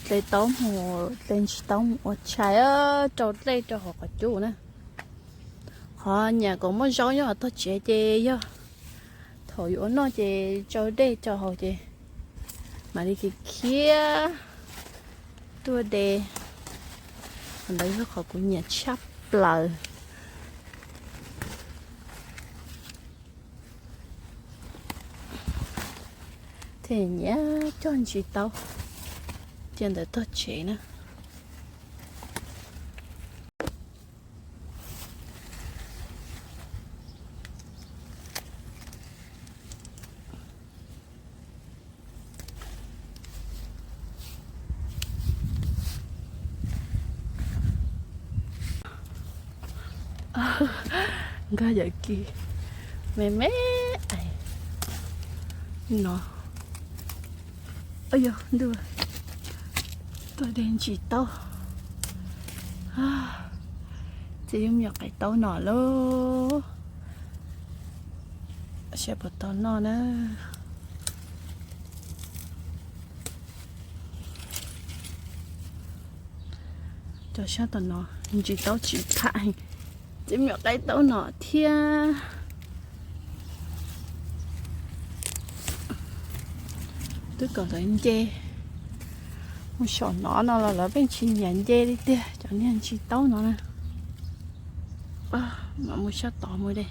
Hle taub mus, hle ntsis taub mus ua tshais, rau dej rau hauv qhov cub na. Qhov nyam kom muaj zaub nyob hauv tog tsev ces yog thaum yuav ua noj ces tsau dej rau hauv ces mam li khiav khiav tuaj de. Qhov ntawd yog qhov kuv nyiam tshaj plaws. Thiaj nyiam cog ntsis taub cia ntawm tog tsev na. Nkag yawm kis me me no. Yog ntuj, tuaj de ntsis taub. Ces yuav me nyuam qaib taub no lauj, saib puas tau noj na. Cov sab tom no ntsis taub tsis pham, ces me nyuam qaib taub no thiab. Twb kom lawv nce mus saum no no los lawv pheej tsis nyiam nce li tiag cov niag ntsis taub no na. Mam mus sab tod mus de.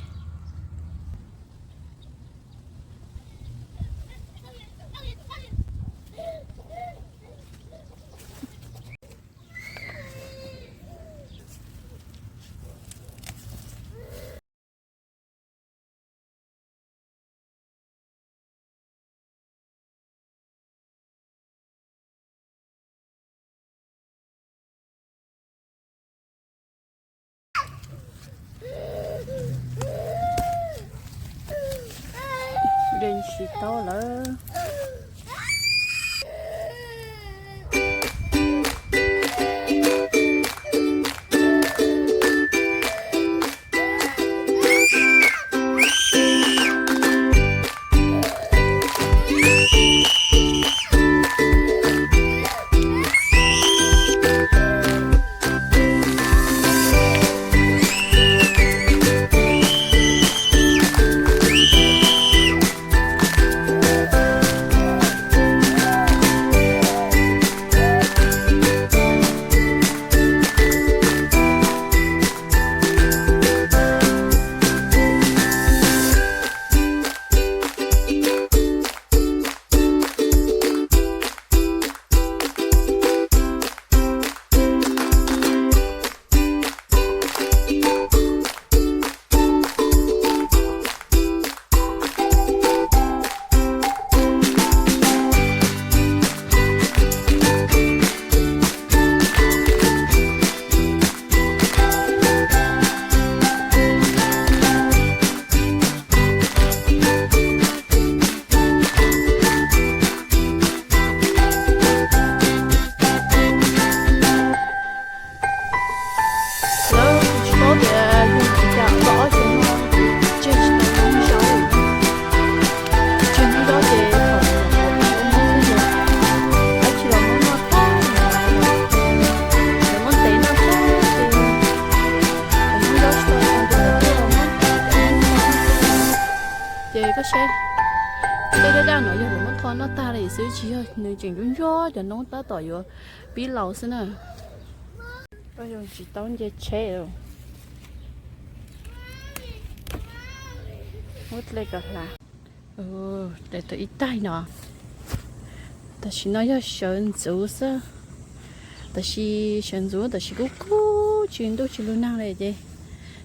De ntsis taub lawm. Lawv tsis paub tias yog tsis tas ob xyoos no tseg tsis tau noob zaub, tseg noob zaub ces thaum mus los qhov tsis ua noob xwb ces dab tsi los muab noj tag, lawv muab ntes noj tag ces cov noob zaub tsis tau zoo ces lawv thiaj los muab cov noob tho noj tag. Ces koj saib, tej daj daj no yog lawv muab tho noj tag li xwb, tsis yog nws tseem ntsuab ntsuab cov noob tab tom yuav pib laus xwb na. Koj yuav tsis tau nce tsheb lawm. Muab dle kom hlav. Tes tau ib taig no. Tam sim no yog sawv ntxuv xwb. Tab sis sawv ntxuv tab sis kub kub tsis ntuj tsis lug nag li ces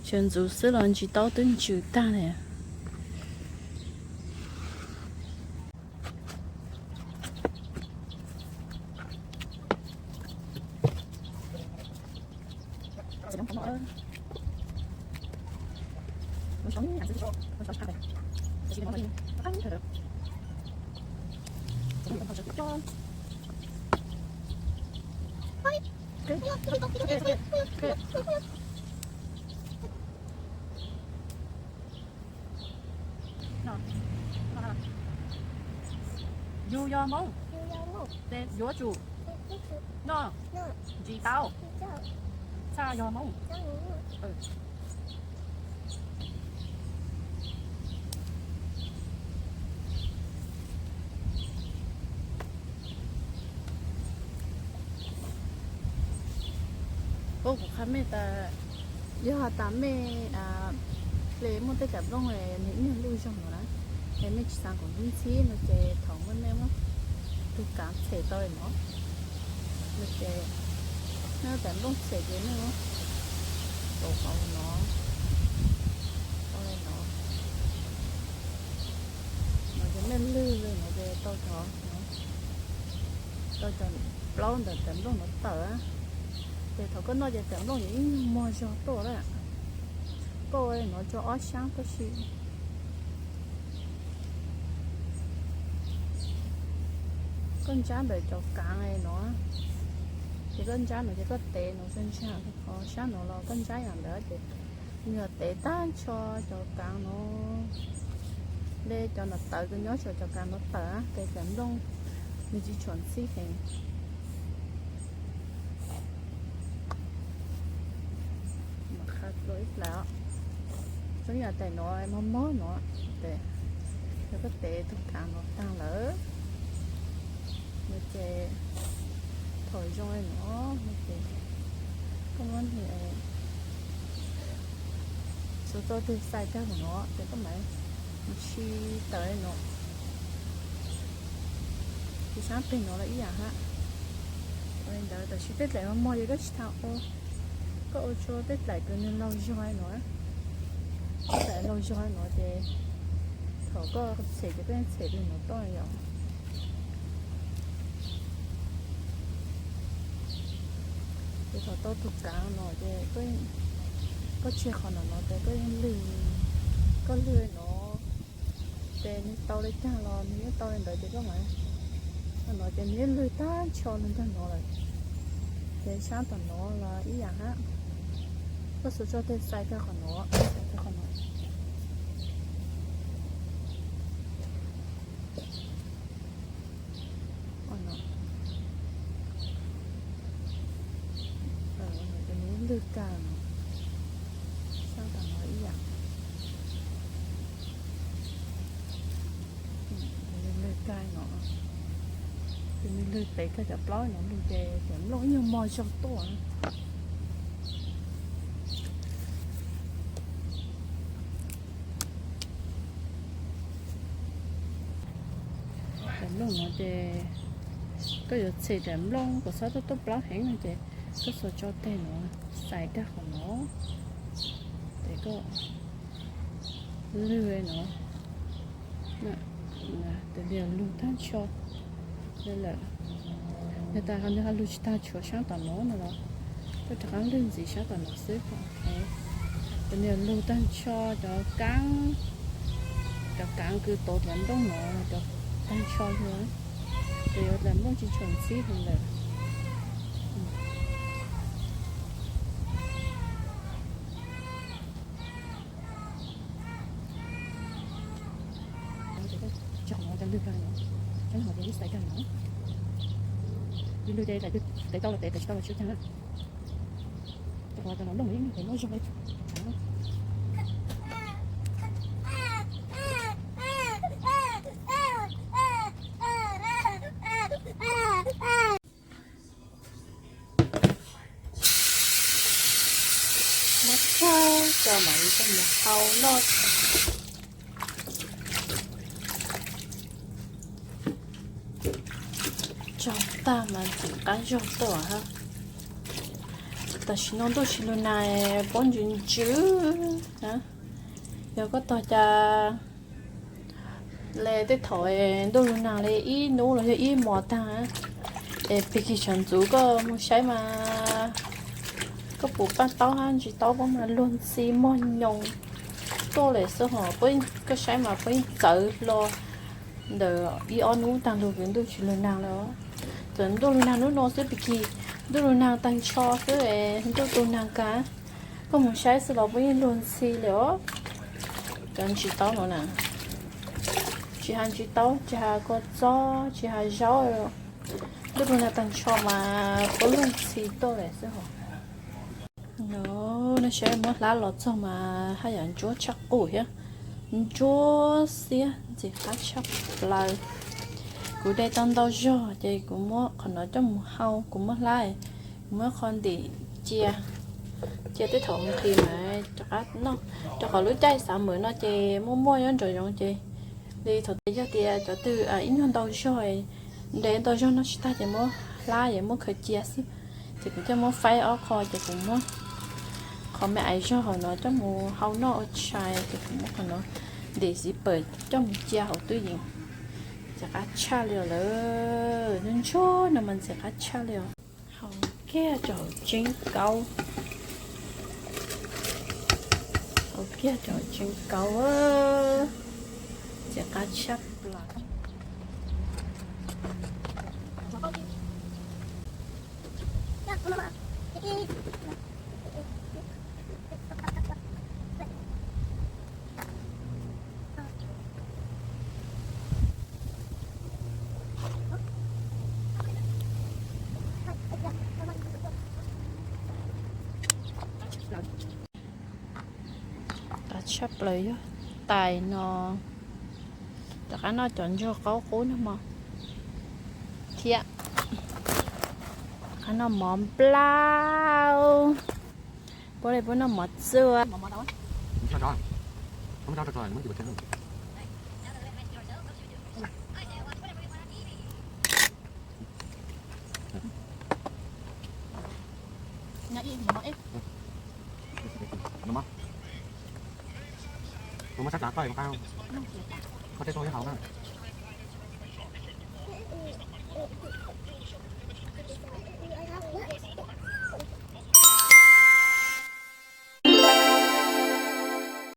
sawv ntxuv xwb los ntsis taub twb ntsws tag li. Yus yog Hmoob, tes yuav tsum No, ntsis tau. Txaj yog Hmoob. Ub, kuv qha mej tas, yog has tas mej hle muaj tej cov nplooj nws ib nyuag luj zog no na, es mej tsis xav kom ntxhib ntxhib no ces thaum muaj nej muab tug kav tshem tau li no, no ces nej cov nplooj tshem ces nej muab tau qhov no, tau li no, no ces mej lwg li no ces tau cov, tau cov plaub ntawm cov nplooj no tawm. Ces thaum koj noj ces cov nplooj yeej ib nyuag mog zog tuaj lawm. Koj ua li no tso ob xyaab tab sis koj ntsab ntawm cov kaav li no, ces koj ntsab no ces koj tev no tso ntsag, qhov sab no los koj ntsab yam ntawd ces nws yog tev tag nrho cov kaav no, le cov no tawv, kws nyob saum cov kaav no tawm ces cov nplooj nws tsis tshua ntxhib heev. Qha dua ib plag, zoo yam tais no mog mog no, ces yog koj tev tug kaav no taag lawm no ces thaum zoo li no, no ces koj muab xuas txoj teg xais kag mus no ces koj mam mus si tawm li no. Ces sab peg no los ib yam hab. Ua li ntawd tab sis tej dlaim mog mog ces koj tsis tas ua, koj ua tsua tej dlaim kws nws laug zog li no, tej dlaim laug zog li no ces thaum koj tshem ces koj yeej tshem li no tuaj yom. Ces thaum tau tug kaav no ces koj tseg qhov no no ces koj yeej lwg, koj lwg li no ces nws tau li caag los nws yeej tau li ntawd ces koj mam, no ces nws yeej lwg tag nrho nws nkaag no lawm. Ces sab tom no los ib yam hab, koj xuas txoj teg xais kag qhov no, xais kag qhov no. Ces nws lwg kag no, sab tom no ib yam, nws lwg kag no, ces nws lwg tev kag cov plaub no lug ces cov nplooj ib nyuag mog zog tuaj. Cov nplooj no ces koj yuav tshem cov nplooj kom xob tuaj tuaj plaub heev no ces koj xuas tso teg no, xais kag qhov no, ces koj lwg no, ces nws lug tag nrho lawm. Yog tas nws ho lug tsis tag tshuav sab tom no no los koj rov qab lwg ntxiv sab tom no xwb. Ces nws lug tag nrho cov kaav, cov kaav kws tov cov nplooj no, cov tag nrho yog, ces yuav tas nplooj tsis tshua ntxhib heev lawm. Ces koj tso qhov no coj lwg kag no, tso qhov no ces ib xais kag no, lwg lwg ces tev tau los tev, tev tsis tau los tsis ua caag na. Ces qhov no cov nplooj yeej tev muaj zog li. Muab tso, tso mam li coj mus hau noj. Tso tag mas tseem qab zog tuaj hab. Tam sim no ntuj tsis lug nag, pob ntsws ntsws na. Yog koj tog cas le tej thaum ntuj lug nag li ib hnub los yog ib hmos tag, es pig kig tshav ntxuv koj mus saib mas koj puas paj taub hab ntsis taub pob mas luag ntxhi mog nyoos tuaj lawm xwb hos, koj saib mas puab yeej txawv hlo ntawm ib ob hnub taag lug kws ntuj tsis lug nag lawm. Txawm ntuj lug nag hnub no xwb pig kig, ntuj lug nag taag nrho xwb es ntuj tu nag kag, koj mus saib xwb los puab yeej luag ntxhi li os. Cov ntsis taub no na, tsis has ntsis taub, tsis has kua txob, tsis has zaub, Lub no tag nrho mas puab luag ntxhi tuaj lawm xwb hos. No, nej saib muab hlab los txog mas haj yam ntsuab tshaj qub thiab, ntsuab xiab ntxim qab tshaj plaws. Kuv de tau ntau zog ces kuv muab qhov no coj mus hau, kuv muab hlab, kuv muab qhov ntim cia, cia tej thaum nqhis mas rov qab noj. Rau qhov lub caij xav mawm no ces muaj muaj nyob nraum zoov ces li thaum tias yog tias cov twg ib nyuag ntau zog, de ntau zog noj tsis tag ces muab hlab es muab khaws cia xwb. Ces kuv coj muab faib ob qho ces kuv muab qhov me aiv zog hauv no coj mus hau noj ua tshais ces kuv muab qhov no ntim ziv pawm coj mus cia hauv tub yees. Ntxim qab tshaj li os lawm, ntsuab no mas ntxim qab tshaj li os. Hau kiag cov tseeb kaub, hau kiag cov tseeb kaub, ntxim qab tshaj plaws. Qab tshaj plaws yog tais no. Rov qab noj cov ntsuag qaub qub no mog thiab. Qab noj mov nplauj. Puab li puab noj mov txua. Koj muab sab tsav koj, koj tej koj ib hauv na.